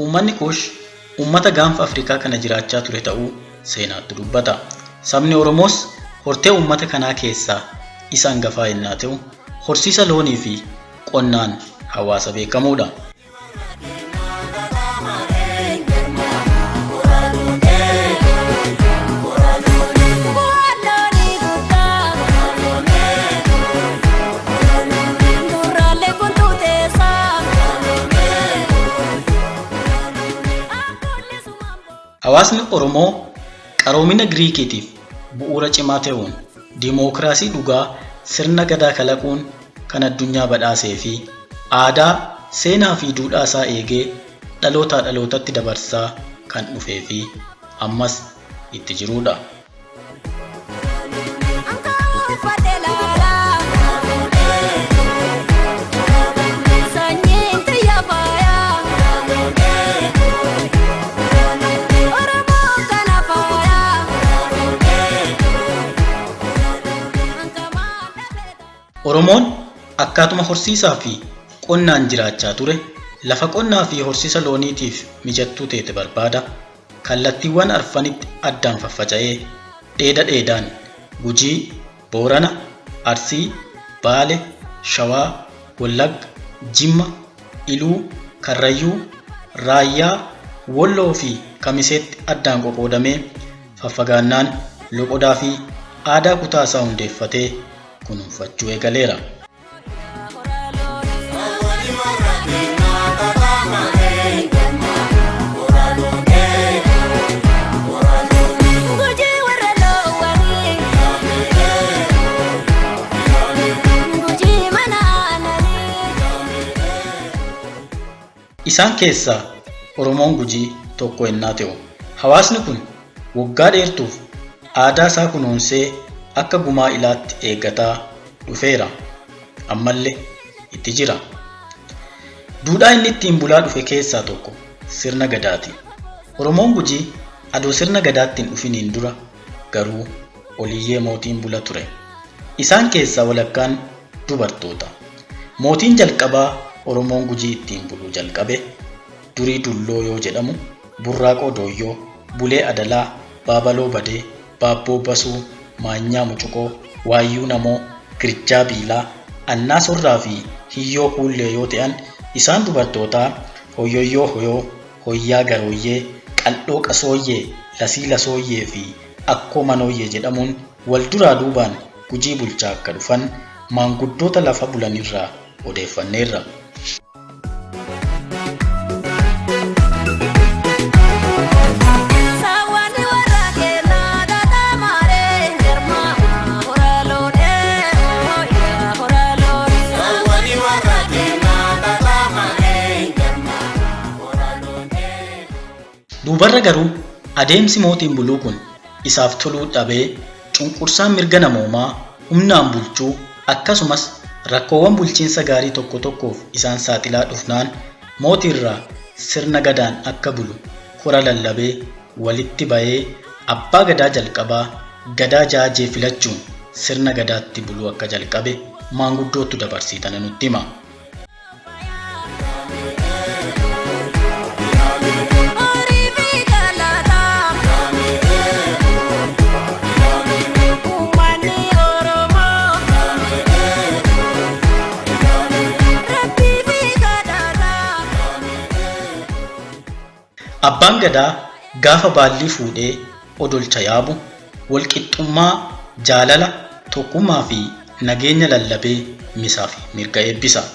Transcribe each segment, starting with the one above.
Uummanni Kuush uummata gaanfa Afrikaa kana jiraachaa ture ta'uu seenaatu dubbata. Sabni Oromoos hortee uummata kanaa keessaa isa hangafaa yennaa ta'u, horsiisa loonii fi qonnaan hawaasa beekamuudha. Hawaasni Oromoo qaroomina Giriikiitiif bu'uura cimaa ta'uun diimookiraasii dhugaa sirna gadaa kalaquun kan addunyaa badhaasee fi aadaa, seenaa fi duudhaa isaa eegee dhalootaa dhalootatti dabarsaa kan dhufee fi ammas itti jirudha. Oromoon akkaatuma horsiisaa fi qonnaan jiraachaa ture lafa qonnaa fi horsiisa looniitiif mijattuu teete barbaada. Kallattiiwwan arfanitti addaan faffaca'ee dheeda dheedaan Gujii, Boorana, Arsii, Baale, Shawaa, Wallagga, Jimma, Iluu, Karrayyuu, Raayyaa, Wolloo fi Kamiseetti addaan qoqoodamee faffagaannaan loqodaa fi aadaa kutaa isaa hundeeffatee kunuunfachuu eegaleera. Isaan keessaa Oromoon Gujii tokko ennaa ta'u, hawaasni kun waggaa dheertuuf aadaa isaa kunuunsee akka gumaa ilaatti eeggataa dhufeera. Ammallee itti jira. Duudhaa inni ittiin bulaa dhufe keessaa tokko sirna gadaati. Oromoon Gujii adoo sirna gadaatti hin dhufiniin dura garuu oliyyee mootiin bula ture. Isaan keessaa walakkaan dubartoota. Mootiin jalqabaa Oromoon Gujii ittiin buluu jalqabe Durii Dulloo yoo jedhamu, Burraaqoo Dooyyoo, Bulee Adalaa, Baabaloo Badee, Baabboo Basuu, Maanyaa Mucuqoo, Waayyuu Namoo, Girjaa Biilaa, Annaa Sorraa fi Hiyyoo Kuullee yoo ta'an, isaan dubartootaa Hoyyoyyoo Hoyoo, Hoyyaa Garooyyee, Qal'oo Qasooyyee, Lasii Lasooyyee fi Akkoo Manooyyee jedhamuun wal duraa duubaan Gujii bulchaa akka dhufan maanguddoota lafa bulanirraa odeeffanneerra. Duubarra garuu adeemsi mootiin buluu kun isaaf toluu dhabee cunqursaan mirga namoomaa humnaan bulchuu akkasumas rakkoowwan bulchiinsa gaarii tokko tokkoof isaan saaxilaa dhufnaan mootiirraa sirna gadaan akka bulu kora lallabee walitti bahee abbaa gadaa jalqabaa Gadaa Jaajee filachuun sirna gadaatti buluu akka jalqabe maanguddootu dabarsii tana nutti hima. Abbaan Gadaa gaafa baallii fuudhee odolcha yaabu walqixxummaa, jaalala, tokkummaa fi nageenya lallabee misaa fi mirga eebbisa.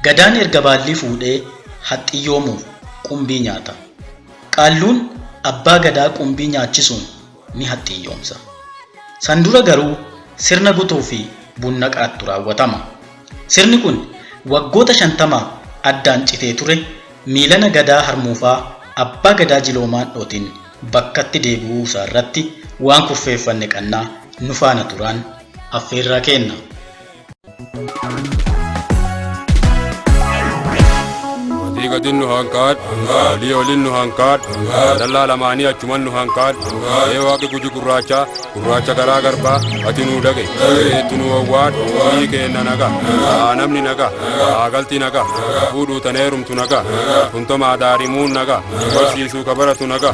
Gadaan erga baallii fuudhee haxxiyyoomuuf qumbii nyaata. Qaalluun abbaa gadaa qumbii nyaachisuun ni haxxiyyoomsa. San dura garuu sirna gutuu fi bunna qaattu raawwatama. Sirni kun waggoota 50f addaan citee ture miilana gadaa harmuufaa abbaa gadaa jiloomaan dhootiin bakkatti deebi'uu isaa irratti waan kurfeeffanne qannaa nu faana turaan affeerraa keenna. Olii gadin nu hankaadh, olii olin nu hankaadh, dallaa lamaanii achuman nu hankaadh. Ee waaqi guji gurraacha, gurraacha garaa garbaa, ati nuu dhage, eetti nu owwaadh, biyyi keenna naga, haa namni naga, haa galti naga, fuudhuu tan heerumtu naga, kuntomaa daarimuun naga, barsiisuu ka baratu naga.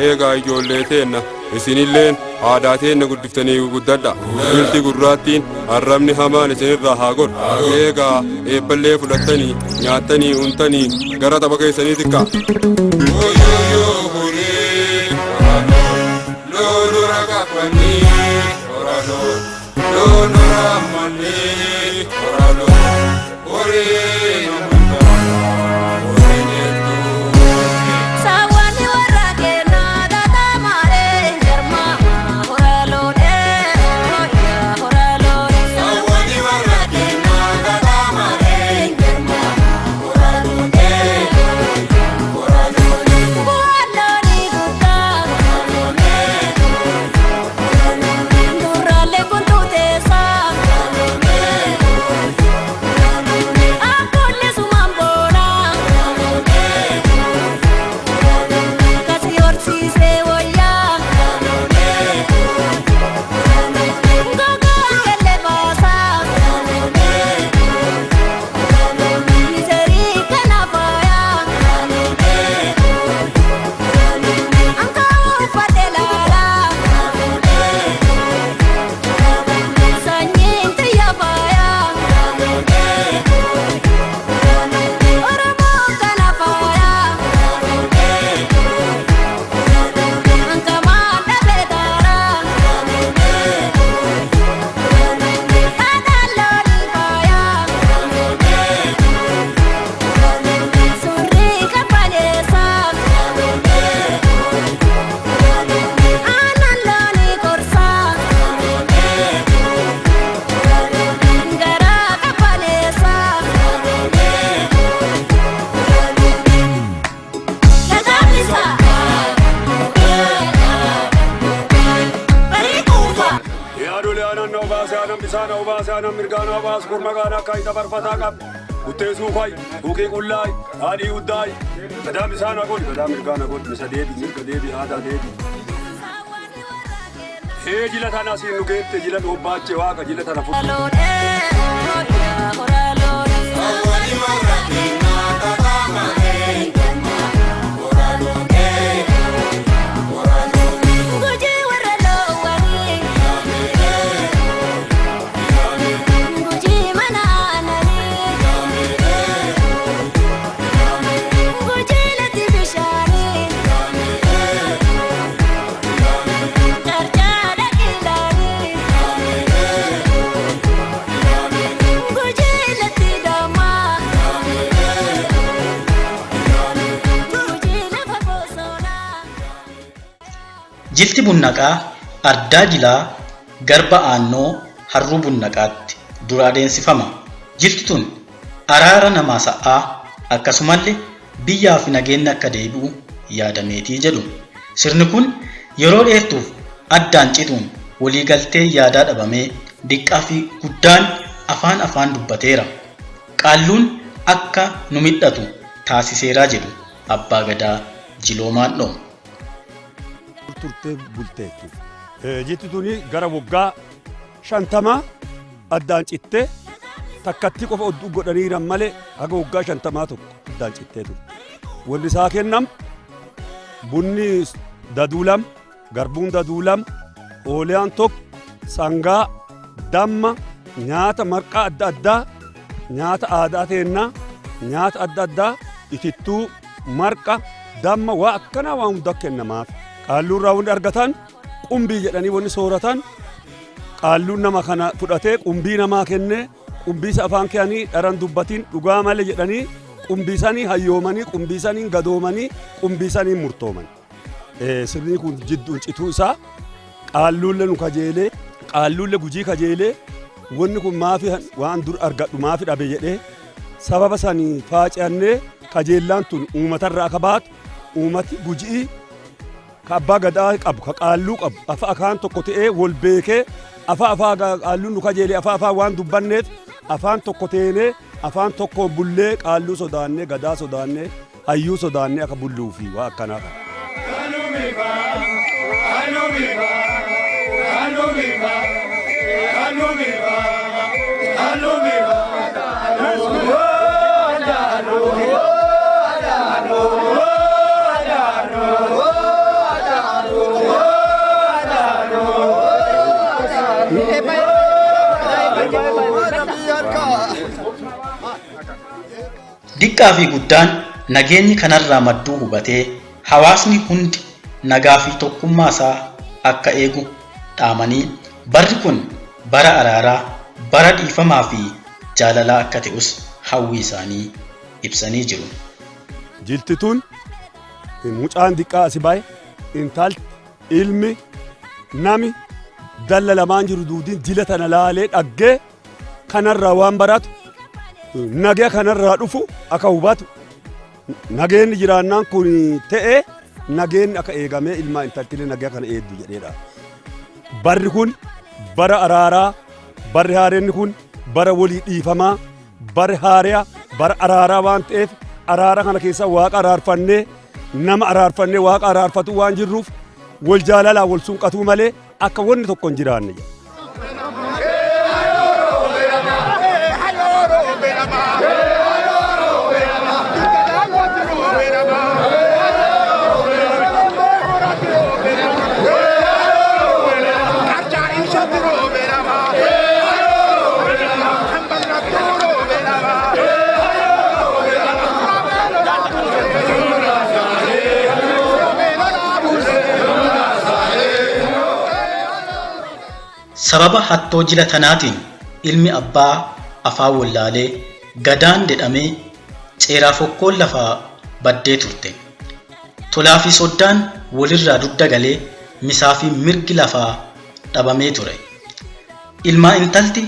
Eegaa ijoollee teenna, isinilleen aadaa teenna guddiftanii guddadha. Bilti gurraattiin arrabni hamaan isinirraa haa godhu. Eegaa eebballee fudhattanii, nyaattanii, untanii gara tapha keessanii xiqqaa. Jilti Bunnaqaa ardaa jilaa garba aannoo harruu Bunnaqaatti dura adeemsifama. Jilti tun araara namaa sa'aa akkasumallee biyyaa fi nageenyi akka deebi'u yaadameetii jedhu. Sirni kun yeroo dheertuuf addaan cituun waliigaltee yaadaa dhabamee diqqaa fi guddaan afaan afaan dubbateera. Qaalluun akka nu midhatu taasiseeraa jedhu Abbaa Gadaa Jiloomaan Dhoo. Turtee bulteettu. Jitti tuni gara waggaa 50 addaan cittee takkatti qofa odduu godhaniiran malee haga waggaa 50 tokko addaan cittee turte. Wanni isaa kennam bunni daduulam, garbuun daduulam, ooliyaan tokko, sangaa, damma, nyaata marqaa adda addaa, nyaata aadaa teennaa, nyaata adda addaa, itittuu, marqa, damma waa akkanaa waan hunda kennamaaf. Qaalluurraa wanni argatan qumbii jedhanii wanni sooratan qaalluun nama kana fudhatee qumbii namaa kennee qumbii isa afaan keeyanii dharan dubbatiin dhugaa malee jedhanii qumbii sanii hayyoomanii qumbii saniin gadoomanii qumbii saniin murtooman. Sirni kun jidduun cituu isaa qaalluullee nu kajeelee qaalluullee Gujii kajeelee wanni kun maafi waan dur argadhu maafi dhabe jedhee sababa sanii faace'annee kajeellaan tun uummatarraa akka baatu uummati Gujii ka abbaa gadaa qabu ka qaalluu qabu afa akaan tokko ta'ee wal beekee afa afaa qaalluun nu kajeelee afa afaa waan dubbanneef afaan tokko teenee afaan tokko bullee qaalluu sodaannee gadaa sodaannee hayyuu sodaannee akka bulluu fi waa akkanaa kana. Diqqaa fi guddaan nageenyi kanarraa madduu hubatee hawaasni hundi nagaa fi tokkummaa isaa akka eegu dhaamanii barri kun bara araaraa, bara dhiifamaa fi jaalalaa akka ta'us hawwii isaanii ibsanii jiru. Jilti tun mucaan diqqaa asi bahe intalti ilmi nami dalla lamaan jiru duudin jila tana laalee dhaggee kanarraa waan baratu nagaya kanarraa dhufu akka hubatu nageenni jiraannaan kun ta'ee nageenni akka eegamee ilmaa intaltilee nagaya kana eegdu jedheedha. Barri kun bara araaraa, barri haareenni kun bara walii dhiifamaa, barri haareya bara araaraa waan ta'eef araara kana keessa waaqa araarfannee nama araarfannee waaqa araarfatu waan jirruuf wal jaalalaa wal sunqatuu malee akka wanni tokko hin jiraanne jedha. Sababa hattoo jila tanaatiin ilmi abbaa afaan wallaalee gadaan dedhamee ceeraa fokkoon lafaa baddee turte. Tolaa fi soddaan walirraa dugda galee misaa fi mirgi lafaa dhabamee ture. Ilmaa intalti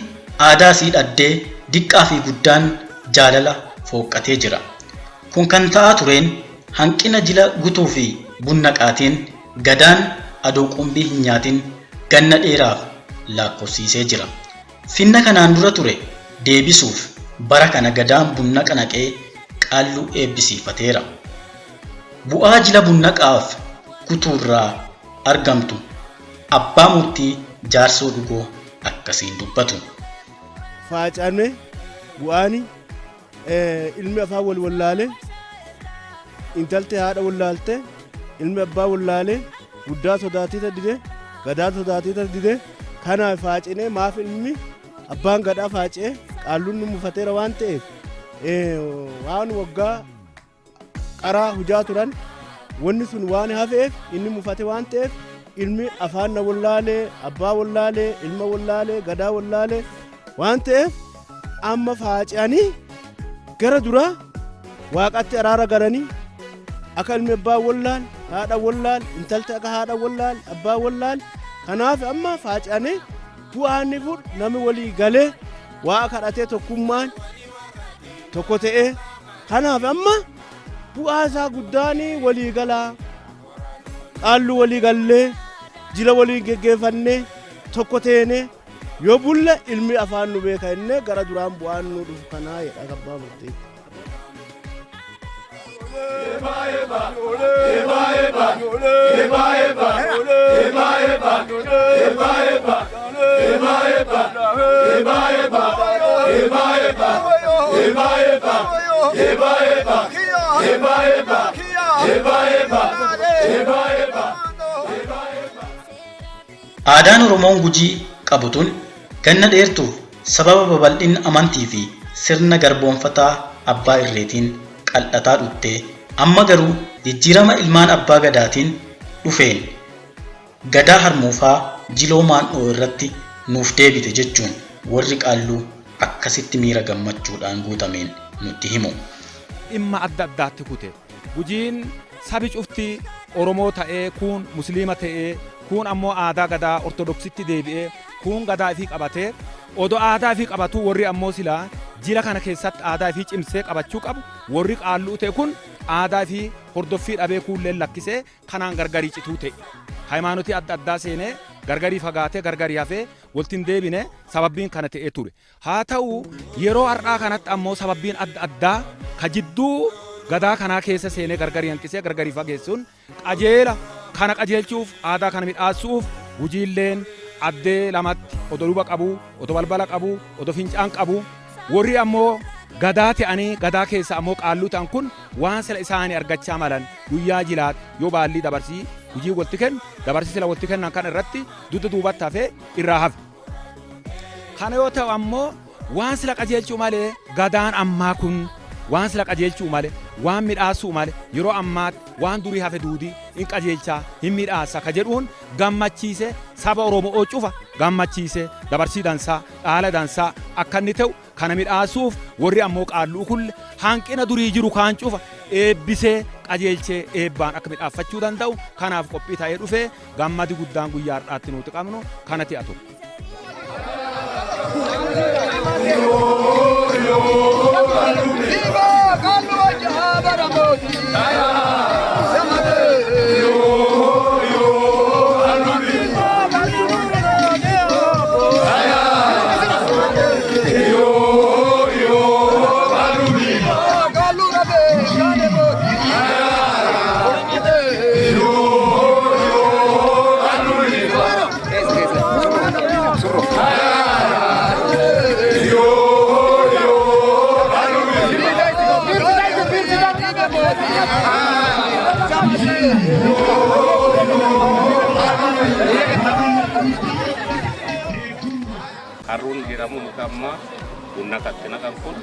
aadaa isii dhaddee diqqaa fi guddaan jaalala fooqqatee jira. Kun kan ta'aa tureen hanqina jila gutuu fi bunnaqaatiin gadaan adoo qumbii hin nyaatin ganna dheeraaf laakkofsiisee jira. Finna kanaan dura ture deebisuuf bara kana gadaan bunnaqa naqee qaalluu eebbisiifateera. Bu'aa jila bunnaqaaf gutuurraa argamtu abbaa murtii Jaarsoo Dhugoo akkasiin dubbatu. Faacame bu'aani ilmi afaan wal wallaale, intalti haadha wallaalte, ilmi abbaa wallaale, guddaa sodaatiita dide, gadaa sodaatiita dide. Kanaaf faacine maaf ilmi abbaan gadhaa faacee qaalluun nu mufateera waan ta'eef waan waggaa qaraa hujaa turan wanni sun waan hafeef inni mufate waan ta'eef ilmi afaan na wallaalee, abbaa wallaalee, ilma wallaalee, gadaa wallaalee waan ta'eef amma faace'anii gara duraa waaqatti araara galanii akka ilmi abbaa wallaal, haadha wallaal, intalti akka haadha wallaal, abbaa wallaal. Kanaaf amma faace'anii bu'aan ni fudhu namni walii galee waaqa kadhatee tokkummaan tokko ta'ee kanaaf amma bu'aa isaa guddaan walii galaa qaalluu walii gallee Jila waliin geggeeffannee tokko teene yoo bulle ilmi afaan nu beeka innee gara duraan bu'aan nu dhufu kanaa jedha abbaa murtii. Aadaan Oromoon Gujii qabu tun ganna dheertuuf sababa babal'ina amantii fi sirna garboomfataa abbaa irreetiin qal'ataa dhuftee amma garuu jijjiirama ilmaan abbaa gadaatiin dhufeen gadaa harmuufaa jiloo maan'oo irratti nuuf deebite jechuun warri qaalluu akkasitti miira gammachuudhaan guutameen nutti himu. Dhimma adda addaatti kute. Gujiin sabi cufti Oromoo ta'ee, kuun Musliima ta'ee, kuun ammoo aadaa gadaa Ortodoksitti deebi'ee, kuun gadaa ifii qabatee, odoo aadaa ifii qabatuu warri ammoo silaa jila kana keessatti aadaa ifii cimsee qabachuu qabu, warri qaalluu ta'e kun aadaa ifii hordoffii dhabee kuulleen lakkisee kanaan gargarii cituu ta'e. Hayimaanotii adda addaa seenee gargarii fagaatee gargarii hafee walti hin deebine sababbiin kana ta'ee ture. Haa ta'u yeroo har'aa kanatti ammoo sababbiin adda addaa ka jidduu gadaa kanaa keessa seenee gargarii hanqisee gargarii fageessuun qajeela kana qajeelchuuf aadaa kana midhaassuuf Gujiilleen addee lamatti odo luba qabuu, odo balbala qabuu, odo fincaan qabuu warri ammoo gadaa te'anii gadaa keessa ammoo qaalluu ta'an kun waan sila isaani argachaa malan guyyaa jilaat yoo baallii dabarsii Gujii walti kennu dabarsii sila walti kennan kana irratti dudda duubatti hafee irraa hafe. Kana yoo ta'u ammoo waan sila qajeelchuu malee gadaan ammaa kun waan sila qajeelchuu male waan midhaassuu male yeroo ammaatti waan durii hafe duudii hin qajeelchaa hin midhaassa ka jedhuun gammachiise saba Oromo'oo cufa gammachiise dabarsii dansaa dhaala dansaa akka inni ta'u kana midhaassuuf warri ammoo qaallu'u kulle hanqina durii jiru kaan cufa eebbisee qajeelchee eebbaan akka midhaaffachuu danda'u kanaaf qophii ta'ee dhufee gammadi guddaan guyyaa har'aatti nuti qabnu kana ti'a tokko. Harruun jedhamu muka ammaa bunna itti naqan kun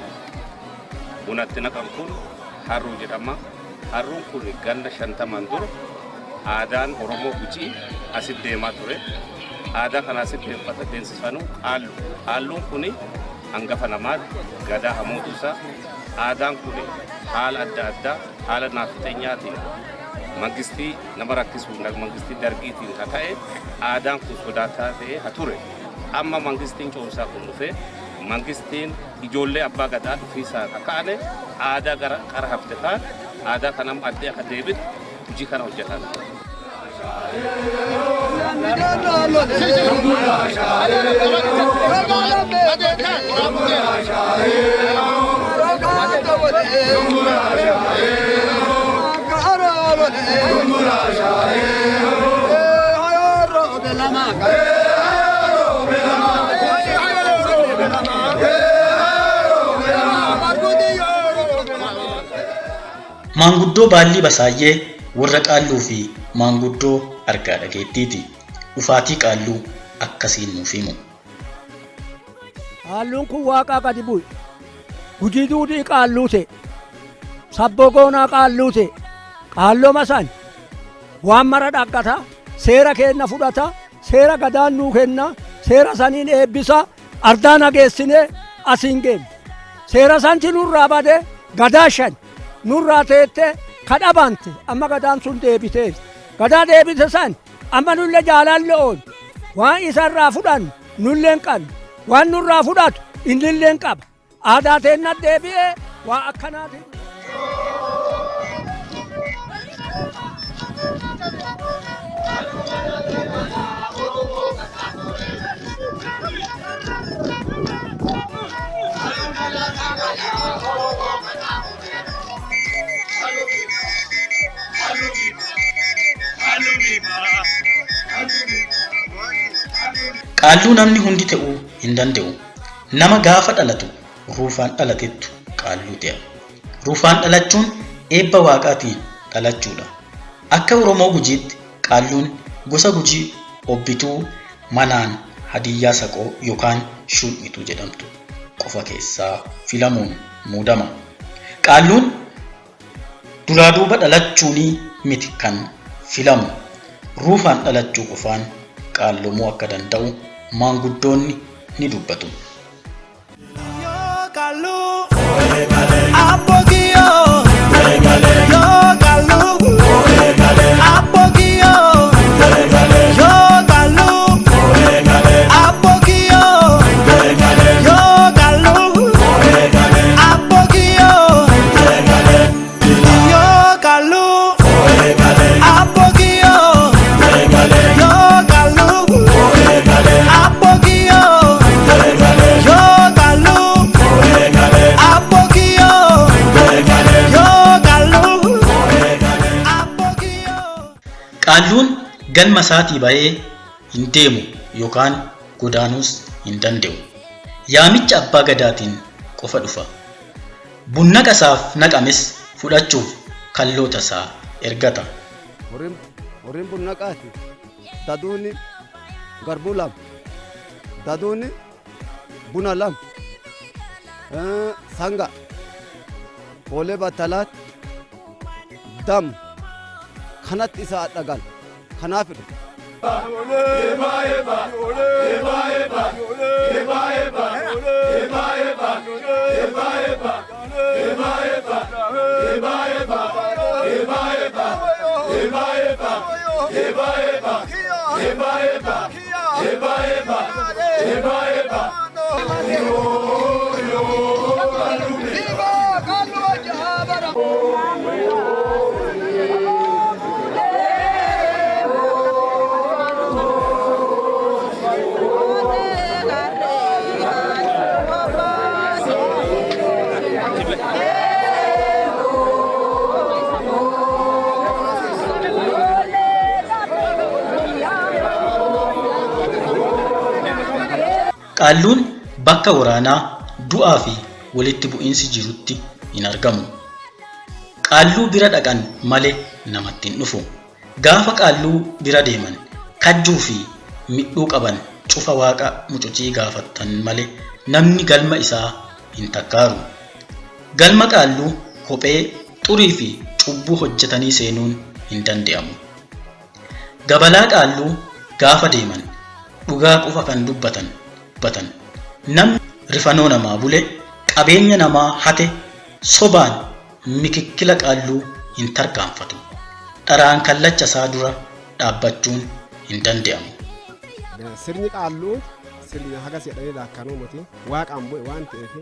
bunatti naqan kun harruu jedhama. Harruun kun ganda 50n dura aadaan Oromoo Gujii asitti deemaa ture. Aadaa kana asitti deemsifanu qaallu. Qaalluun kun hangafa namaati. Gadaa hamuutu isaa. Aadaan kun haala adda addaa haala naafxeenyaatiin mangistii nama rakkisuun mangistii dargiitiin haa ta'e aadaan kun sodaataa ta'ee haa ture. Amma mangistiin ce'umsaa kun dhufee mangistiin ijoollee abbaa gadaa dhufiisaa ka'ane aadaa gara qara hafte kaan aadaa kanam addee akka deebitu hojii kana hojjetan. Maanguddoo Baallii Basaayyee warra qaalluu fi maanguddoo argaa dhageettiiti. Dhufaatii qaalluu akkasiin nuuf himu. Qaalluun kun waaqaa gadi bu'e. Gujii duudii qaalluu ta'e. Sabboo goonaa qaalluu ta'e. Qaalloma san waan mara dhaggata. Seera keenna fudhata. Seera gadaan nuu kenna. Seera saniin eebbisa. Ardaa nageessinee asiin geenne. Seera santi nurraa bade gadaa shan nurraa teette kadhabante amma gadaan sun deebiteeti. Gadaa deebite san amma nulle jaalalloon waan isarraa fudhannu nulleen qabnu waan nurraa fudhatu innilleen qaba. Aadaa teennat deebi'ee waan akkanaatiin. Qaalluu namni hundi ta'uu hin danda'u. Nama gaafa dhalatu ruufaan dhalatettu qaalluu ta'a. Ruufaan dhalachuun eebba waaqaatiin dhalachuudha. Akka Oromoo Gujiitti qaalluun gosa Gujii obbituu manaan Hadiyyaa Saqoo yookaan Shuul'ituu jedhamtu qofa keessaa filamuun muudama. Qaalluun duraa duuba dhalachuunii miti kan filamu. Ruufaan dhalachuu qofaan qaallomuu akka danda'u maanguddoonni ni dubbatu. Qaalluun galma isaatii ba'ee hin deemu yookaan godaanuus hin danda'u. Yaamicha abbaa gadaatiin qofa dhufa. Bunnaqa isaaf naqames fudhachuuf kalloota isaa ergata. Horiin bunnaqaati. Daduuni garbuu lama. Daduuni buna lama. Sanga. Hoolee battalaatti. Dam. Kanatti isa adha gala. Kanaaf dhufe. Qaalluun bakka waraanaa, du'aa fi walitti bu'iinsi jirutti hin argamu. Qaalluu bira dhaqan malee namatti hin dhufu. Gaafa qaalluu bira deeman kajjuu fi midhuu qaban cufa waaqa mucucii gaafattan malee namni galma isaa hin takkaaru. Galma qaalluu kophee xurii fi cubbuu hojjetanii seenuun hin dande'amu. Gabalaa qaalluu gaafa deeman dhugaa qofa kan dubbatan dubbatan. Namni rifanoo namaa bule, qabeenya namaa hate sobaan mikikkila qaalluu hin tarkaanfatu. Dharaan kallacha isaa dura dhaabbachuun hin dande'amu. Sirni qaalluu sirna hagas jedhanii laakkanuu miti waaqaan bu'e waan ta'eef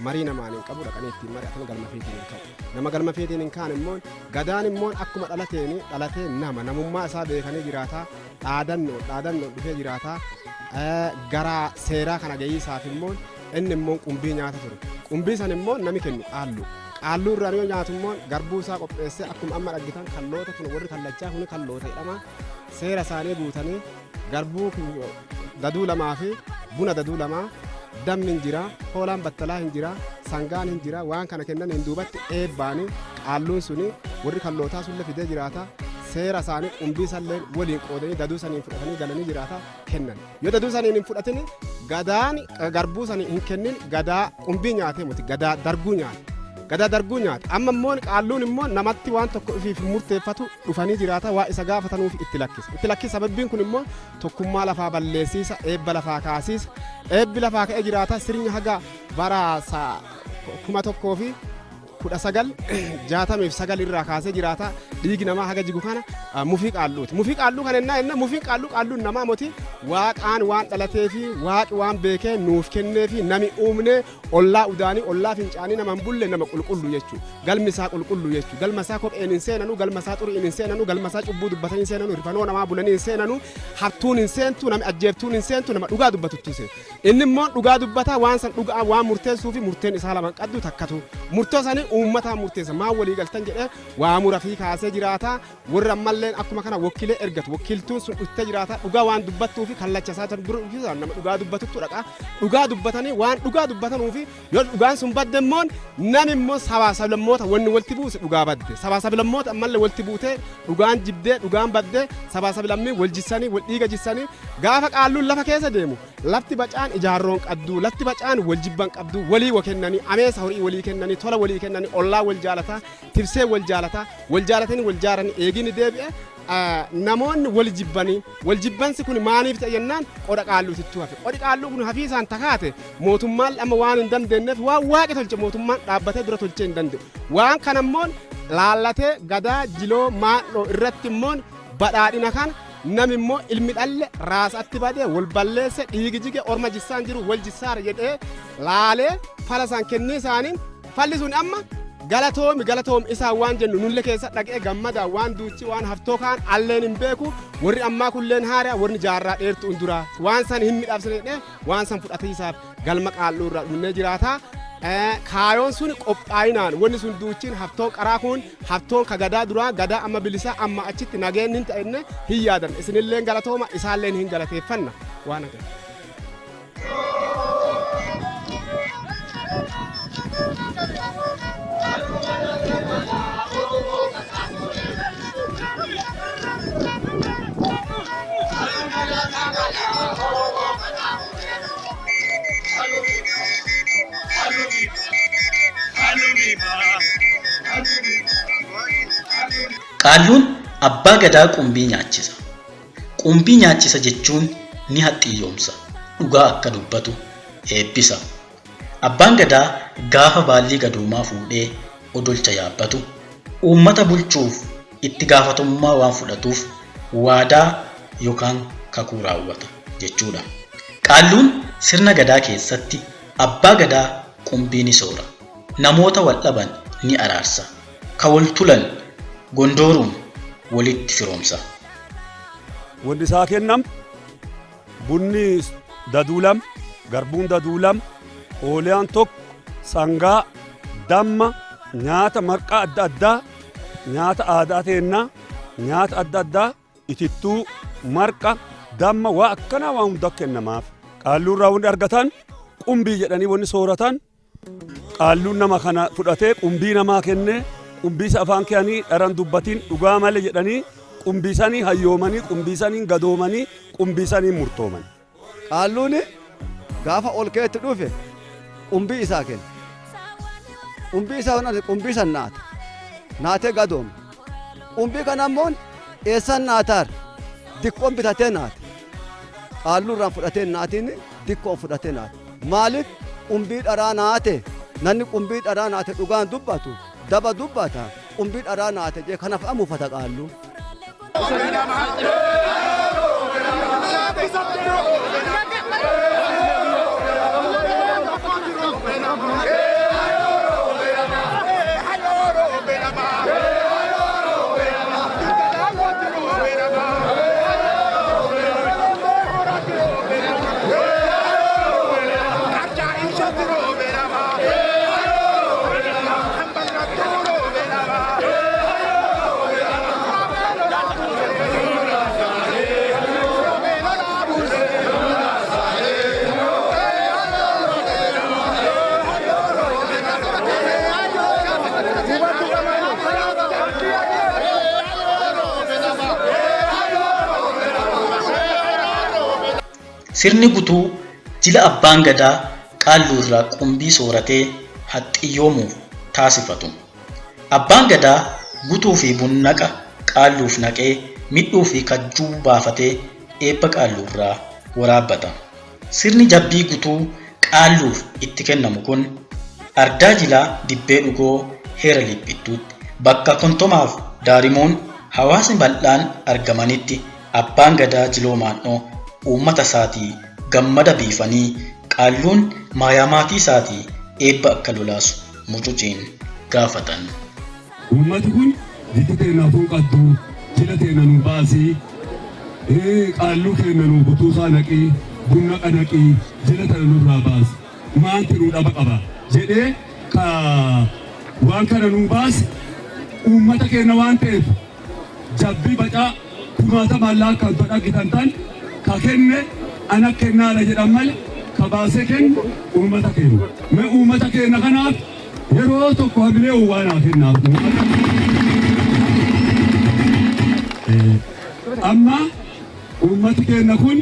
marii namaan hin qabu dhaqanii ittiin mari'atan galma feetiin hin ka'u. Nama galma feetiin hin kaane immoo gadaan immoo akkuma dhalateen dhalatee nama namummaa isaa beekanii jiraataa dhaadannoo dhaadannoo dhufee jiraataa gara seeraa kana gahiisaaf immoo inni immoo qumbii nyaata ture. Qumbii san immoo nami kennu qaallu. Qaalluu irraa yoo nyaatu immoo garbuu isaa qopheessee akkuma amma dhaggitan kalloota kun warri kallachaa kun kalloota jedhama. Seera isaanii guutanii garbuu daduu lamaa fi buna daduu lamaa dammi hin jira, hoolaan battalaa hin jira, sangaan hin jira waan kana kennan hin duubatti eebbaani qaalluun suni warri kallootaa sunle fidee jiraata. Seera isaanii qumbii salleen waliin qoodanii daduu saniin fudhatanii galanii jiraata kennan. Yoo daduu saniin hin fudhatin gadaan garbuu sanii hin kennin gadaa qumbii nyaatee muti gadaa darguu nyaate. Gadaa darguu nyaate. Amma immoo qaalluun immoo namatti waan tokko ifiif murteeffatu dhufanii jiraata waa isa gaafatanuuf itti lakkisa. Itti lakkisa sababbiin kun immoo tokkummaa lafaa balleessiisa eebba lafaa kaasiisa. Eebbi lafaa ka'ee jiraata sirni haga bara 1969 irraa kaasee jiraata dhiigi namaa haga jigu kana mufii qaalluuti. Mufii qaalluu kana ennaa enna mufiin qaalluu qaalluun namaa moti waaqaan waan dhalatee fi waaqi waan beekee nuuf kennee fi nami uumne ollaa udaanii ollaa fincaanii nama hin bulle nama qulqullu jechuu galmi isaa qulqullu jechuu galma isaa kopheen hin seenanu galma isaa xuriin hin seenanu galma isaa cubbuu dubbatanii hin seenanu rifanoo namaa bulanii hin seenanu hattuun hin seentu nami ajjeeftuun hin seentu nama dhugaa dubbatuttu hin seentu. Inni immoo dhugaa dubbataa waan san dhugaa waan murteessuu fi murteen isaa lama qaddu takkatu. Murtoo sanii uummataan murteessa. Maal walii galtan jedhee waa mura fi kaasee jiraata. Warri ammallee akkuma kana wokkilee ergatu. Wokkiiltuun sun dhuftee jiraata. Dhugaa waan dubbattuu fi kallacha isaa tan dura dhufiisa nama dhugaa dubbatuttu dhaqa. Dhugaa dubbatanii waan dhugaa dubbatanuufi yoo dhugaan sun badde immoo nami immoo sabaa sablammoota wanni walitti buuse dhugaa badde. Sabaa sablammoota ammallee walitti buutee dhugaan jibdee dhugaan badde sabaa sablammii wal jissanii wal dhiiga jissanii gaafa qaalluun lafa keessa deemu lafti bacaan ijaarroon qabdu, lafti bacaan wal jibban qabdu, walii wa kennanii, ameesa horii walii kennanii, tola walii kennanii, ollaa wal jaalataa, tibsee wal jaalataa, wal jaalatanii wal jaaranii eegini deebi'e namoonni wal jibbanii wal jibbansi kun maaniif ta'e jennaan qoda qaalluutittuu hafe. Qodi qaalluu kun hafiisaan takaate mootummaan amma waan hin dandeenyeef waan waaqi tolche mootummaan dhaabbatee dura tolchee hin danda'u. Waan kana immoo laallatee Gadaa Jiloo Maadhoo irratti immoo badhaadhina kana nami immoo ilmi dhalle raasatti badee wal balleesse dhiigi jige orma jissaan jiru wal jissaara jedhee laalee fala isaan kennii isaaniin falli sun amma galatoomi galatoomi isaan waan jennu nulle keessa dhaqee gammadaa waan duuchi waan haftoo kaan alleen hin beeku warri ammaa kulleen haaraa warri jaarraa dheertu hin duraa waan san hin midhaabsine jedhee waan san fudhatiisaaf galma qaalluu irraa dhumnee jiraataa. Kaayoon sun qophaa'inaan wanni sun duuchiin haftoon qaraa kun haftoon ka gadaa duraa gadaa amma bilisaa amma achitti nageen hin ta'inne hin yaadan isinilleen galatooma isaalleen hin galateeffanna waan akka. Qaalluun abbaa gadaa qumbii nyaachisa. Qumbii nyaachisa jechuun ni haxxiyyoomsa, dhugaa akka dubbatu eebbisa. Abbaan gadaa gaafa baallii gadoomaa fuudhee odolcha yaabbatu, uummata bulchuuf itti gaafatamummaa waan fudhatuuf waadaa yookaan kakuu raawwata jechuudha. Qaalluun sirna gadaa keessatti abbaa gadaa qumbii ni soora. Namoota wal dhaban ni araarsa. Ka wal tulan gondooruun walitti firoomsa. Wanni isaa kennam bunni daduu lama, garbuun daduu lama, ooliyaan tokko, sangaa, damma, nyaata marqaa adda addaa, nyaata aadaa teennaa, nyaata adda addaa, itittuu, marqa, damma waa akkanaa waa hunda kennamaaf. Qaalluu irraa wanni argatan qumbii jedhanii wanni sooratan qaalluun nama kana fudhatee qumbii namaa kennee qumbii isa afaan keeyanii dharan dubbatiin dhugaa malee jedhanii qumbii sanii hayyoomanii qumbii saniin gadoomanii qumbii saniin murtooman. Qaalluun gaafa ol keetti dhufe qumbii isaa kenna. Qumbii isaa fudhate qumbii san naata. Naatee gadooma. Qumbii kana ammoo eessan naataar dikkoon bitatee naate. Qaalluu irraan fudhatee naatiin dikkoon fudhatee naate. Maaliif qumbii dharaa naate namni qumbii dharaa naate dhugaan dubbatu daba dubbata qumbii dharaa naate jee kanaaf amuufata qaalluu. Sirni gutuu jila abbaan gadaa qaalluu irraa qumbii sooratee haxxiyyoomuuf taasifatu. Abbaan gadaa gutuu fi bunnaqa qaalluuf naqee midhuu fi kajjuu baafatee eebba qaalluu irraa waraabbata. Sirni jabbii gutuu qaalluuf itti kennamu kun ardaa jilaa Dibbee Dhugoo Heera Liphittuutti bakka Kontomaaf Daarimuun hawaasni bal'aan argamanitti abbaan gadaa Jiloo Maandhoo uummata isaatii gammada biifanii qaalluun maayaa maatii isaatii eebba akka lolaasu mucuciin gaafatan. Uummati kun jiddu teenna hafuu qaddu, jila teenna nuu baasi, qaalluu keenna nuu gutuusaa naqi, bunnaqa naqi, jila tana nurraa baasi, maanti nuu dhaba qaba jedhee ka waan kana nuu baase uummata keenna waan ta'eef jabbii bacaa kumaatamaan laakkantu dhaggitan tan ka Ka kenne ana kennaadha jedhan malee ka baasee kennu uummata keenya. Mee uummata keenya kanaaf yeroo tokko hamilee waan kennaaf. Amma uummati keenya kun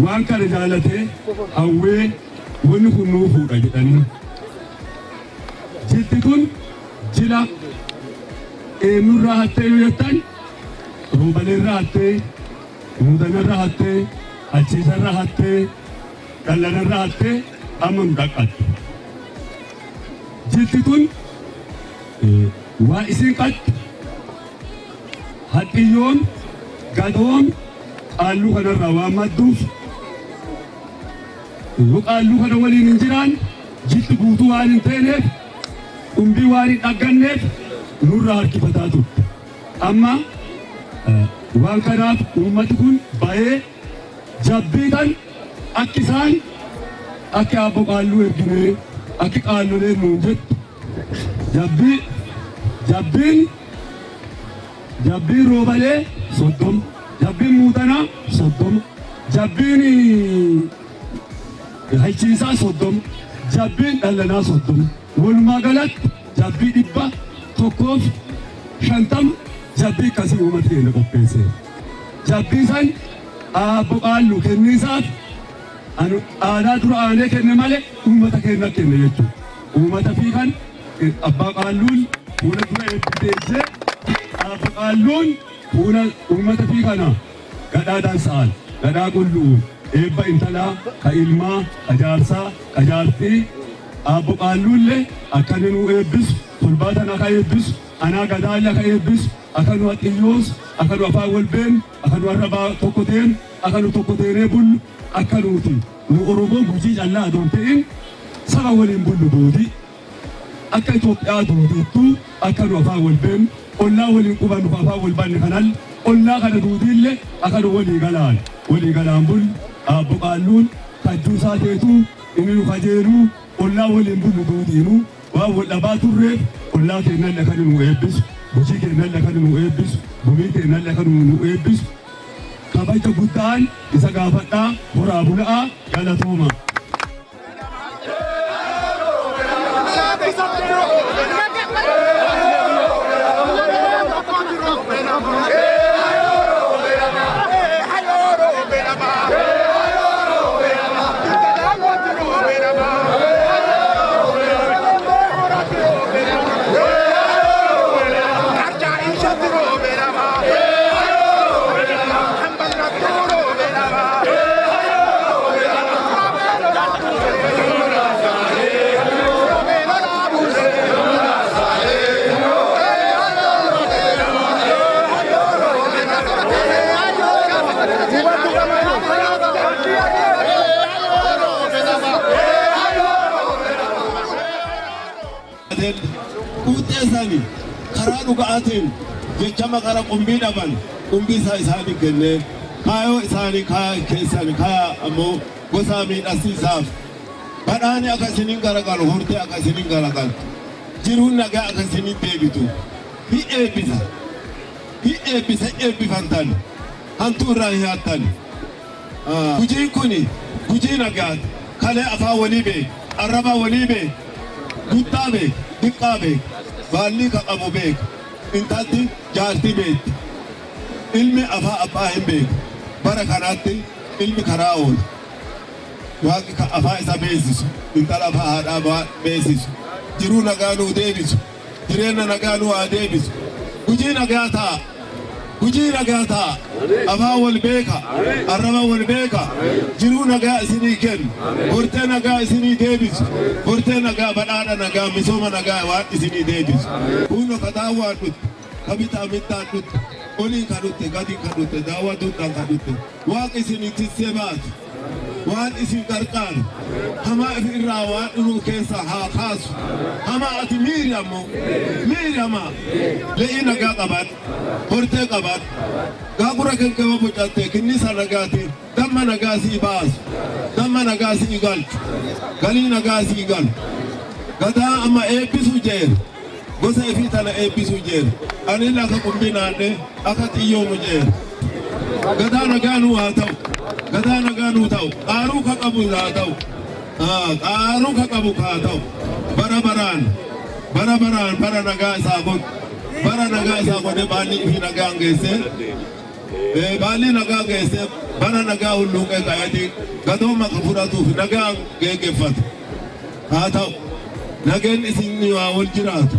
waan kana jaalatee hawwee wanni kun nuu fuudha jedhanii. Jilti kun jila eenyurraa hattee yoo jettan, Roobaleerraa hattee, Muudanarraa hattee, Achiisarraa hattee, Dhallanarraa hattee amma nu dhaqqatte. Jilti tun waa isin qattu haxxiyyoon gadoon qaalluu kanarraa waan madduuf, yoo qaalluu kana waliin hin jiraan jilti guutuu waan hin teeneef, qumbii waan hin dhagganneef nurraa harkifataa turte. Amma waan kanaaf uummati kun bahee jabbiidhaan akki isaan akki abbo qaalluu erginee akki qaalloleen nuun jettu jabbii jabbiin jabbiin Roobalee 30, jabbiin Muudanaa 30, jabbiin Hachiisaa 30, jabbiin Dhallanaa 30, walumaa galatti jabbii 150 jabbii akkasii uummata keenya qopheesse. Jabbii san abbo qaalluu kenniisaaf anu aadaa dura aanee kenne malee uummata keenya kenne jechuudha. Uummata fi kan abbaa qaalluun fuula dura eebbisee, abbo qaalluun fuula uummata fi kana gadhaa dansa'an gadhaa qullu'uun eebba intalaa ka ilmaa ka jaarsaa ka jaartii abbo qaalluullee akka inni nu eebbisu, kolbaa tana akka eebbisu, anaa gadaalle akka eebbisu, akka nu haxxiyyoos, akka nu afaan wal beenu, akka nu arrabaa tokko teenu, akka nu tokko teenee bullu, akka nuti nu Oromoo Gujii callaa adoon ta'in saba waliin bullu duudii akka Itoophiyaa duudiittuu akka nu afaan wal beenu, ollaa waliin qubannu, afaan wal banne kanal ollaa kana duudiillee akka nu walii galaan bullu, abbo qaalluun kajjuusaa teetuu inni nu kajeeluu ollaa waliin bullu duudiinuu waan wal dhabaa turreef, ollaa keenyallee akka nu eebbisu, Gujii keenyallee akka nu eebbisu, gumii keenyallee akka nu eebbisu kabaja guddaan isa gaafadhaa. Horaa bula'aa, galatooma. Quuxxee isaanii karaa dhugaatiin jechama kara qumbii dhaban qumbii isaa isaanii kennee kaayoo isaanii kaaya keessan kaaya ammoo gosaa miidhagsiisaaf badhaani akka isiniin garagalu, hortee akka isiniin garagaltu, jiruun nagaa akka isiniin deebitu hin eebbisa, hin eebbisa. Hin eebbifantan, hantuu irraa hin hattan. Gujiin kun Gujii nagaati. Kalee afaan walii beek, arraba walii beek, guddaa beek, diqqaa beek, baallii ka qabu beek, intalti jaartii beekti, ilmi afaan abbaa hin beeku. Bara kanatti ilmi karaa oola. Waaqni ka afaan isa beeksisu, intala afaan haadhaa beeksisu, jiruu nagaa nuu deebisu, jireenya nagaa nuu haa deebisu. Gujii nagaa ta'a. Gujii nagaa ta'a. Afaan wal beeka, arraba wal beeka, jiruu nagaa isinii kennu, hortee nagaa isinii deebisu, hortee nagaa, badhaadha nagaa, misooma nagaa waan isinii deebisu. Kuno ka daawwaan dhutte, ka bitaa mittaan dhutte, oliin ka dhutte, gadiin ka dhutte, daawwa dundaan ka dhutte. Waaqa isinii tissee baasu, waan isin qarqaaru, hamaa if irraa waan dhufuu keessa haa kaasu. Hamaa ati miiri, ammoo miiri hamaa. Le'ii nagaa qabaadhu, hortee qabaadhu. Gaagura kenkewa bocatte kinnisa nagaatiin damma nagaa sii baasu, damma nagaa sii galchu, galii nagaa sii galu. Gadaa amma eebbisu jeera. Gosa ifii tana eebbisuu jeera. Anillee akka qumbii naadhee akka xiyyoomu jeera. Gadaa nagaa nuu haa ta'u. Gadaa nagaa nuu ta'u. Qaaruu ka qabu haa ta'u. Qaaruu ka qabu haa ta'u. Bara baraan bara baraan bara nagaa isaa godhu. Bara nagaa isaa godhee baalli ifi nagaan geessee baalli nagaa geessee bara nagaa hulluuqee ka'eeti gadooma ka fudhatuuf nagaan geggeeffatu haa ta'u. Nageen isin haa wal jiraatu.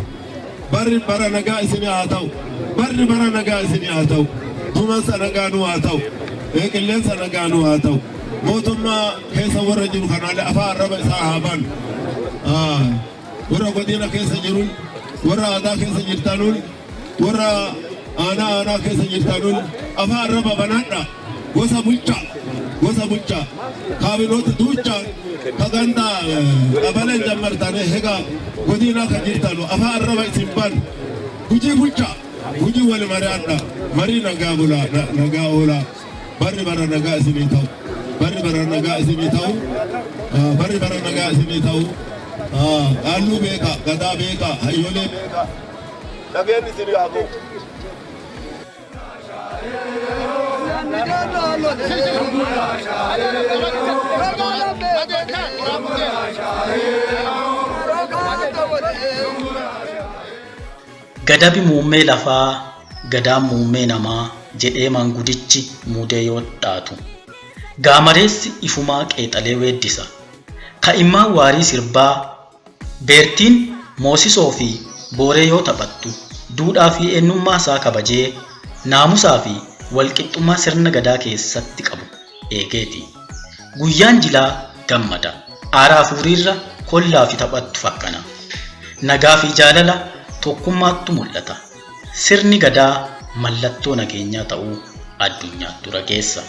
Barri bara nagaa isin haa ta'u. Barri bara nagaa isin haa ta'u. Duumessa nagaa nu haa ta'u. Qilleensa nagaa nu haa ta'u. Mootummaa keessa warra jiru kanaalee afaan arraba isaa haa banu. Warra godina keessa jiruun, warra aadaa keessa jirtanuun, warra aanaa aanaa keessa jirtanuun afaan arraba banadha. Gosa bulchaa, gosa bulchaa, kaabinoota duuchaa, ka ganda qabaleen jammartanii hega godina ka jirtanu afaan arraba isin banu. Gujii bulchaa, Gujii wali mari'adha. Marii nagaa bulaa, nagaa oolaa. Barri bara nagaa isinii ta'u. Barri bara nagaa isinii ta'u. Barri bara nagaa isinii ta'u. Qaalluu beeka, gadaa beeka, hayyoolee beeka. Nageen isinii haa bu'u. Gadabi muummee lafaa, gadaan muummee namaa jedhee maangudichi muudee yoo dhaatu. Gaamareessi ifumaa qeexalee weeddisa. Ka'immaan waarii sirbaa, beertiin moosisoo fi booree yoo taphattu duudhaa fi eenyummaa isaa kabajee naamusaa fi walqixxummaa sirna gadaa keessatti qabu eegeeti. Guyyaan jilaa gammada. Aaraa fuuriirra kollaa fi taphattu fakkana. Nagaa fi jaalala tokkummaattu mul'ata. Sirni gadaa mallattoo nageenyaa ta'uu addunyaattu rageessa.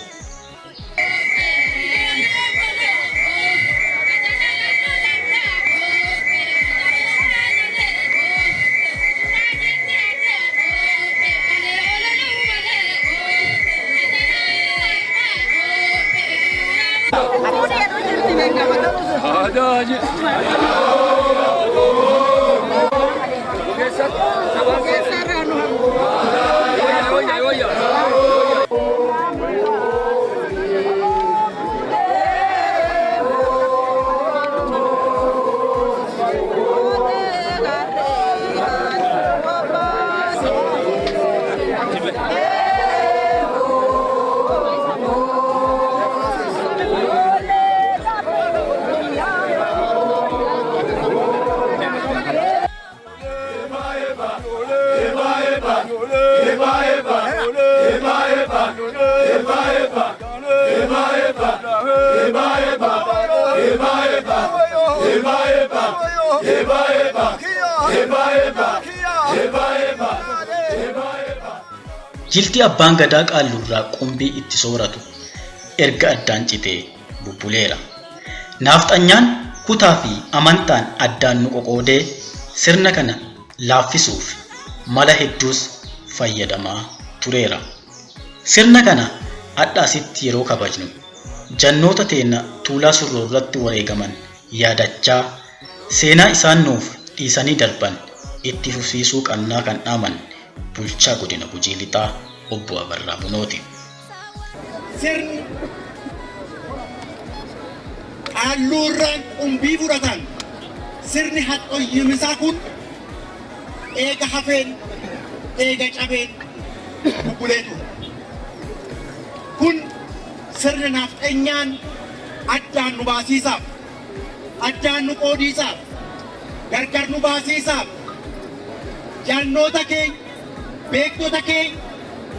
Jilti abbaan gadaa qaalluurraa qumbii itti sooratu erga addaan citee bubbuleera. Naafxanyaan kutaa fi amantaan addaan nu qoqoodee sirna kana laaffisuuf mala hedduus fayyadamaa tureera. Sirna kana adha asitti yeroo kabajnu jannoota teenna Tuulaa Surroo irratti wareegaman yaadachaa seenaa isaan nuuf dhiisanii darban itti fufsiisuu qabnaa kan dhaaman bulchaa godina Gujii Lixaa obbo Abarraa Bunooti. Sirni qaalluurraan qumbii fudhatan sirni haxxoyyimisaa kun eega hafeen eega cabeen bubbulee ture. Kun sirna naafxenyaan addaan nu baasiisaaf, addaan nu qoodiisaaf, gargar nu baasiisaaf jannoota keenya, beektota keenya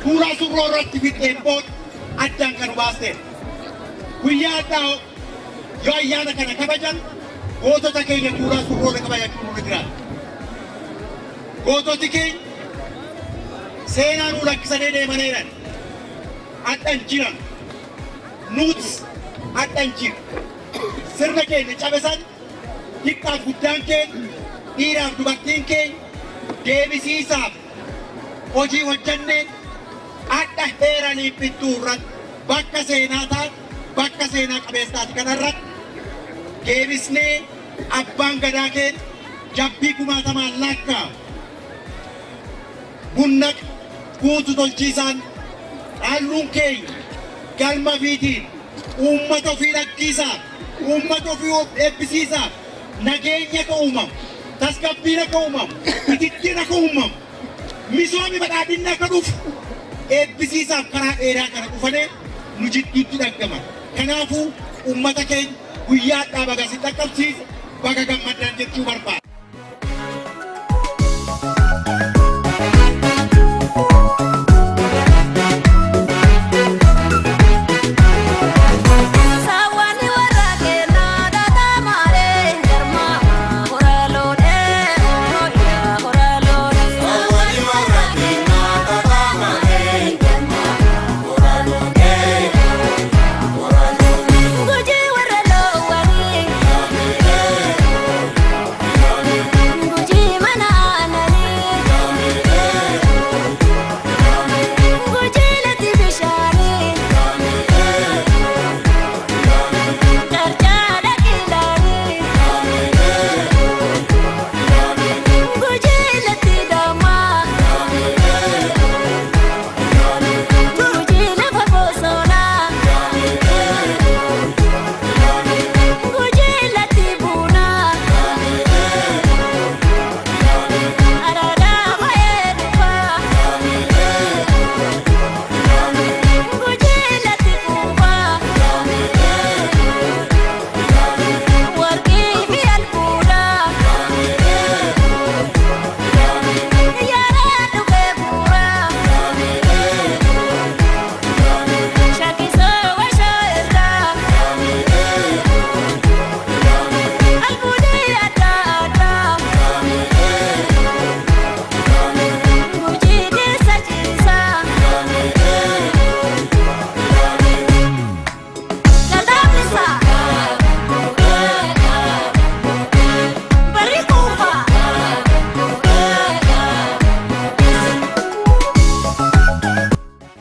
Tuulaa Surroo irratti fixxeen booda addaan kan nu baasteedha. Guyyaa har'aa yoo ayyaana kana kabajan gootota keenya Tuulaa Surroo irra kabajachuun nurra jiraata. Goototi keenya seenaa nuu lakkisanii deemaneeran. Hadha hin jiran. Nutis hadha hin jirru. Sirna keenya cabe san xiqqaaf guddaan keenya, dhiiraaf dubartiin keenya deebisiisaaf hojii hojjanneen hadha heera liiphittuu irratti bakka seenaa taate, bakka seenaa qabeessa taate kanarratti deebisnee abbaan gadaa keenya jabbii kumaatamaan lakkaa'amu bunnaqa guutu tolchiisaan Qaalluun keenya galma ofiitiin uummata ofii dhaggiisaa, uummata ofii eebbisiisaa, nageenya akka uumamu, tasgabbiin akka uumamu, itittiin akka uumamu, misoomni badhaadhinni akka dhufu eebbisiisaaf karaa dheeraa kana dhufanee nu jidduutti dhaggaman. Kanaafuu uummata keenya guyyaa har'aa baga si dhaqqabsiise, baga gammaddan jechuu barbaada.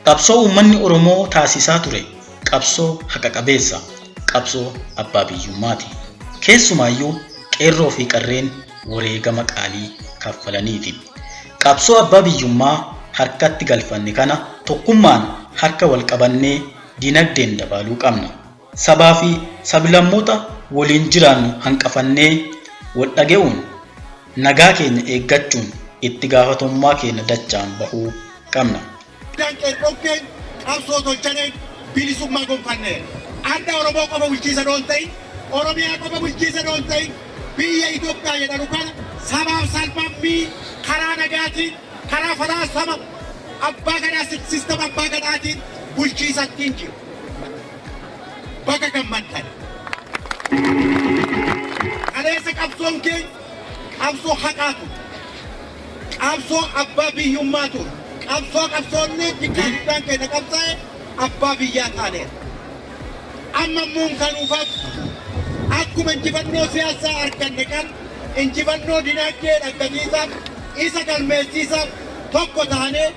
Qabsoo uummanni Oromoo taasisaa ture qabsoo haqa qabeessa, qabsoo abbaa biyyummaati. Keessumaayyuu qeerroo fi qarreen wareegama qaalii kaffalaniiti. Qabsoo abbaa biyyummaa harkatti galfanne kana tokkummaan harka wal qabannee dinagdeen dabaaluu qabna. Sabaa fi sablammoota waliin jiraannu hanqafannee wal dhaga'uun nagaa keenya eeggachuun itti gaafatamummaa keenya dachaan bahuu qabna. Qeerroon keenya qabsoo tolchaneen bilisummaa gonfanneera. Adda Oromoo qofa bulchiisa doon ta'in, Oromiyaa qofa bulchiisa doon ta'in, biyya Itoophiyaa jedhamu kana sabaaf salphammii karaa nagaatiin, karaa falaasama abbaa gadaa, sistema abbaa gadaatiin bulchiisattiin jiru. Baga gammaddan. Kaleessa qabsoon keenya qabsoo haqaa ture. Qabsoo abbaa biyyummaa ture. Qabsoo qabsoonni xiqqaa guddaan keenya qabsaa'e abbaa biyyaa taaneera. Amma immoo kan nuuf akkuma injifannoo siyaasaa arganne kan injifannoo dinagdee argisiisaaf, isa galmeessiisaaf tokko taanee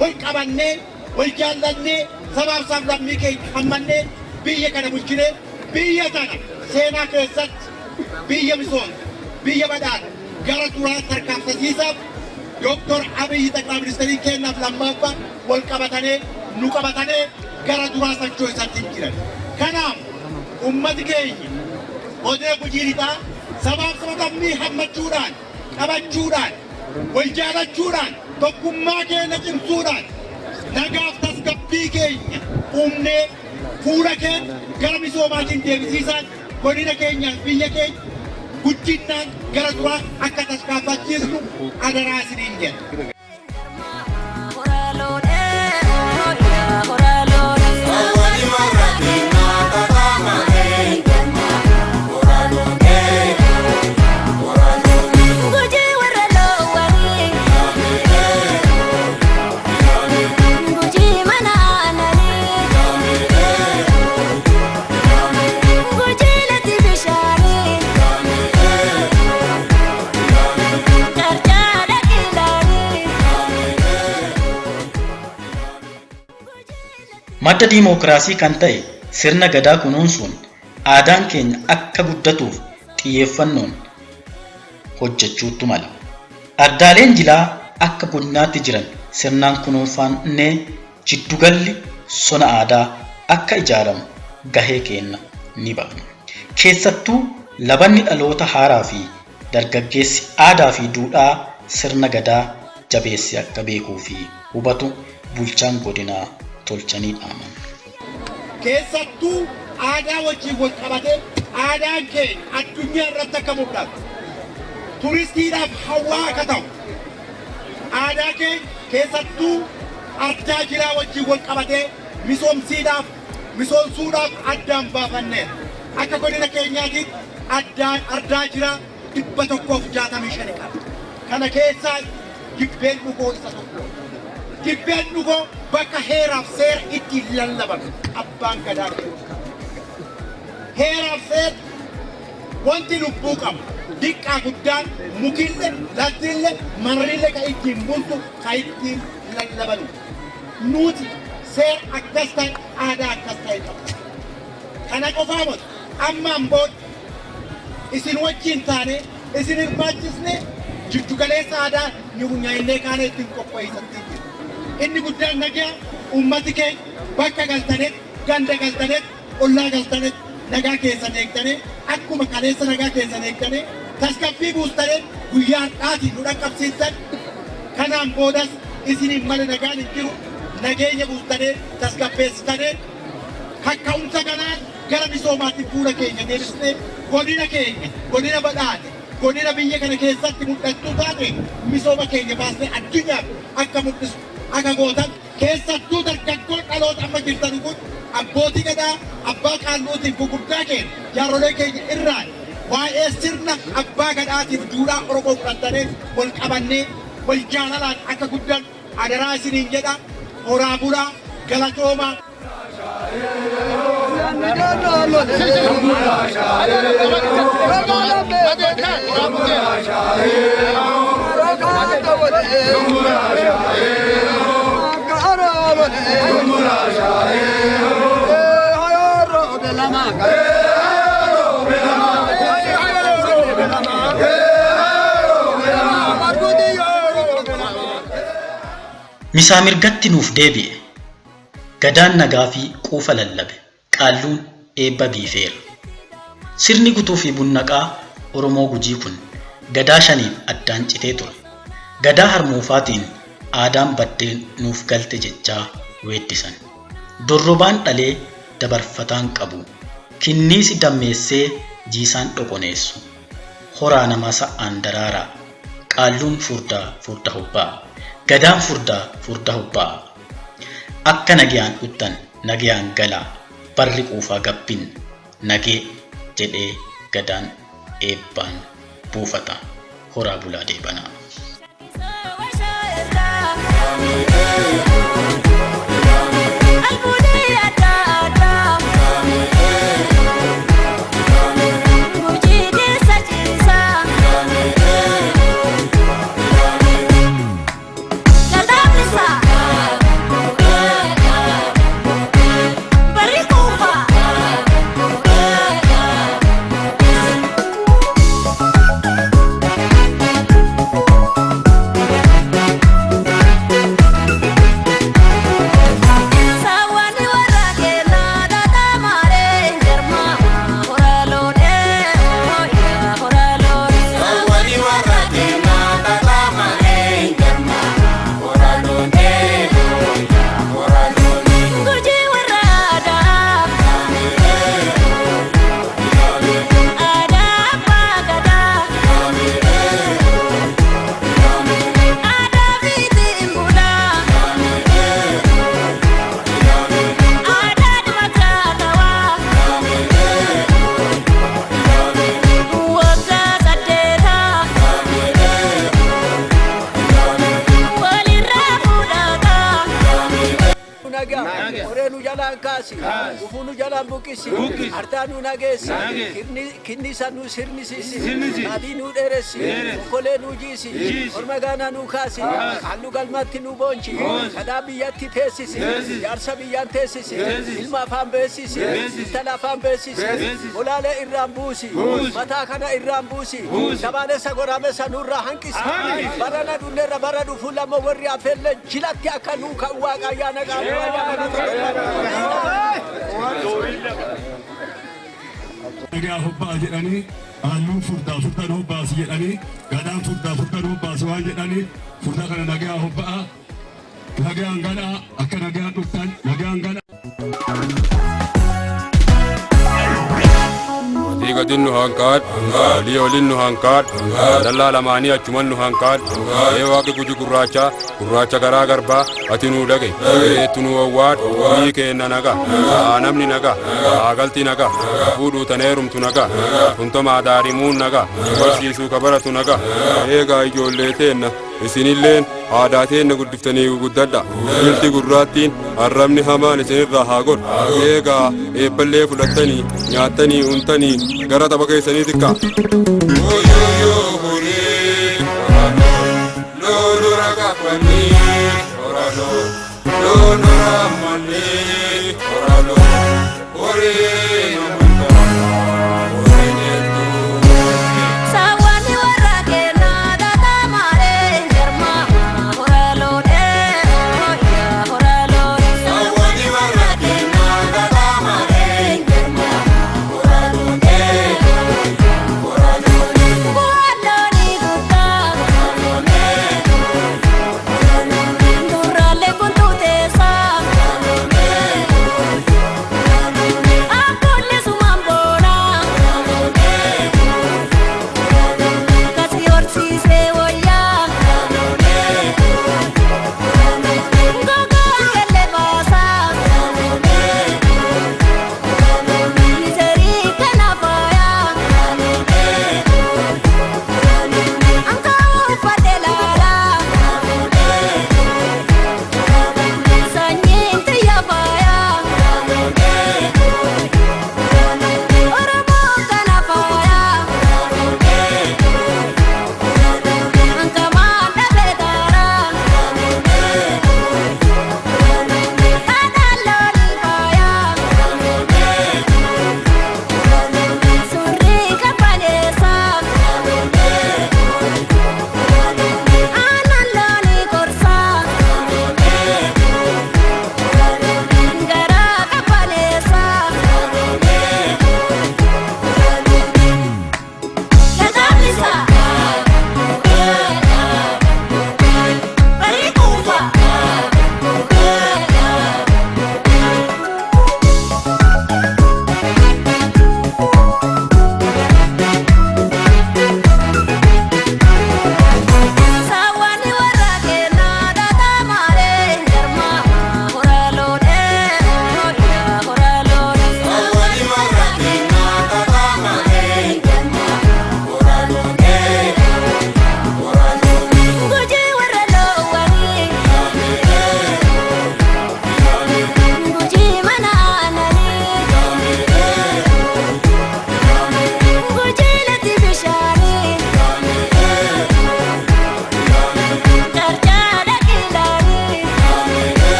wal qabannee, wal jaallannee, sabaaf sablammii keenya hammannee biyya kana bulchinee biyya tana seenaa keessatti biyya misoomte, biyya badhaadhe gara duraa tarkaanfasiisaaf Dooktor Abiyyi ጠቅላይ ministeerii keenyaaf lammaffaa wal qabatanii nu qabatanii gara duraa sochoo'isatti jiran. Kanaaf ummati keenya godina Gujii Lixaa sabaaf sablammii hammachuudhaan, qabachuudhaan, wal jaalachuudhaan, tokkummaa keenya cimsuudhaan, nagaaf tasgabbii keenya uumnee fuula keenya gara misoomaatiin deebisiisaan godina keenyaaf biyya keenya guddinaan gara duraa akka tarkaanfachiisnu adaraa isiniin jedha. Madda diimookiraasii kan ta'e sirna gadaa kunuunsuun aadaan keenya akka guddatuuf xiyyeeffannoon hojjechuutu mala. Ardaaleen jilaa akka godinaatti jiran sirnaan kunuunfannee jiddugalli sona aadaa akka ijaaramu gahee keenna ni baafna. Keessattuu labanni dhaloota haaraa fi dargaggeessi aadaa fi duudhaa sirna gadaa jabeessee akka beekuu fi hubatu bulchaan godinaa tolchanii dhaaman. Keessattuu aadaa wajjin wal qabatee aadaan keenya addunyaa irratti akka mul'atu, turistiidhaaf hawwaa akka ta'u, aadaa keenya keessattuu ardaa jilaa wajjin wal qabatee misoomsiidhaaf misoomsuudhaaf addaan baafanneera. Akka godina keenyaatitti addaan ardaa jilaa 165 qaba. Kana keessaa Dibbeen Dhugoo isa tokko. Dibbeen Dhugoo bakka heeraaf seera ittiin lallaban abbaan gadaa keenya. Heeraaf seera wanti lubbuu qabu diqqaa guddaan mukille lattille marrille ka ittiin bultu ka ittiin lallabanu. Nuti seera akkas ta'e aadaa akkas ta'e qabna. Kana qofaa miti ammaan booda isin wajjin taanee isin hirmaachisnee jiddu galeessa aadaa nyaa'innee kaanee ittiin qopheessatti jiru. Inni guddaan nagaa uummati keenya bakka galtanetti, ganda galtanetti, ollaa galtanetti nagaa keessan eegdanii akkuma kaleessa nagaa keessan eegdanii tasgabbii buustanii guyyaa har'aatiin nu dhaqqabsiistan kanaan boodas isiniin malee nagaan hin jiru nageenya buustanii tasgabbeessitanii kakka'umsa kanaan gara misoomaatti fuula keenya deebisnee godina keenya godina badhaate godina biyya kana keessatti mul'attuu taate misooma keenya baasnee addunyaaf akka mul'isu akka gootan keessattuu dargaggoon dhaloota amma jirtan kun abbootii gadaa abbaa qaalluutiif gurguddaa keenya jaarrolee keenya irraa waa'ee sirna abbaa gadaatiif duudhaa Oromoo fudhattanii wal qabannee wal jaalalaan akka guddan adaraa isiniin jedha horaa bulaa galatoomaa. Misaa mirgatti nuuf deebi'e. Gadaan nagaa fi quufa lallabe. Qaalluun eebba biifeera. Sirni gutuu fi bunnaqaa Oromoo Gujii kun gadaa shaniin addaan citee ture. Gadaa harmuufaatiin aadaan baddeen nuuf galte jechaa weeddisan. Dorrobaan dhalee dabarfataan qabu. Kinniisi dammeessee jiisaan dhoqoneessu. Horaa namaa sa'aan daraaraa. Qaalluun furdaa furda hobbaa. Gadaan furdaa furda hobbaa. Akka nagayaan dhuttan nagayaan galaa barri quufaa gabbin nagee jedhee gadaan eebbaan buufata. Horaa bulaa deebanaa. kaasi. Gufuu nu jalaan buqqisi. Ardaa nu nageessi. Kinnisa nu sirnisiisi. Adii nu dheeressi. Okolee nu jiisi. Orma gaanaa nu kaasi. Halluu galmatti nu boonchi. Kadhaa biyyatti teessisi. Jaarsa biyyaan teessisi. Ilma afaan beessisi. Intala afaan beessisi. Bolaalee irraan buusi. Mataa kana irraan buusi. Dabaalessa goraamessa nurraa hanqisi. Barana dhunneerra bara dhufu lama warri afeellee jilatti akka nuu kan Waaqa ayyaana qaalu ayyaana. Nagaa hobbaa jedhanii, halluun furdaa furdaan hobbaasi jedhanii, gadaan furdaa furdaan hobbaasi waan jedhanii, furdaa kana nagaa hobba'a, nagaan galaa, akka nagaan dhuftan nagaan galaa. Olii gadin nu hanqaadhu, olii olin nu hanqaadhu, dallaa lamaanii achuman nu hanqaadhu. Ee Waaqi Guji gurraacha, gurraacha garaa garbaa, ati nuu dhage, eettu nu owwaadhu, biyyi keenna naga, haa namni naga, haa galti naga, fuudhuu tan heerumtu naga, tuntomaa daarimuun naga, barsiisuu ka baratu naga. Eegaa ijoollee teenna, isinilleen aadaa teenna guddiftanii guguddadha. Bilti gurraattiin arrabni hamaan isinirraa haa godhu. Eegaa eebballee fudhattanii, nyaattanii, untanii gara tapha keessanii xiqqaa.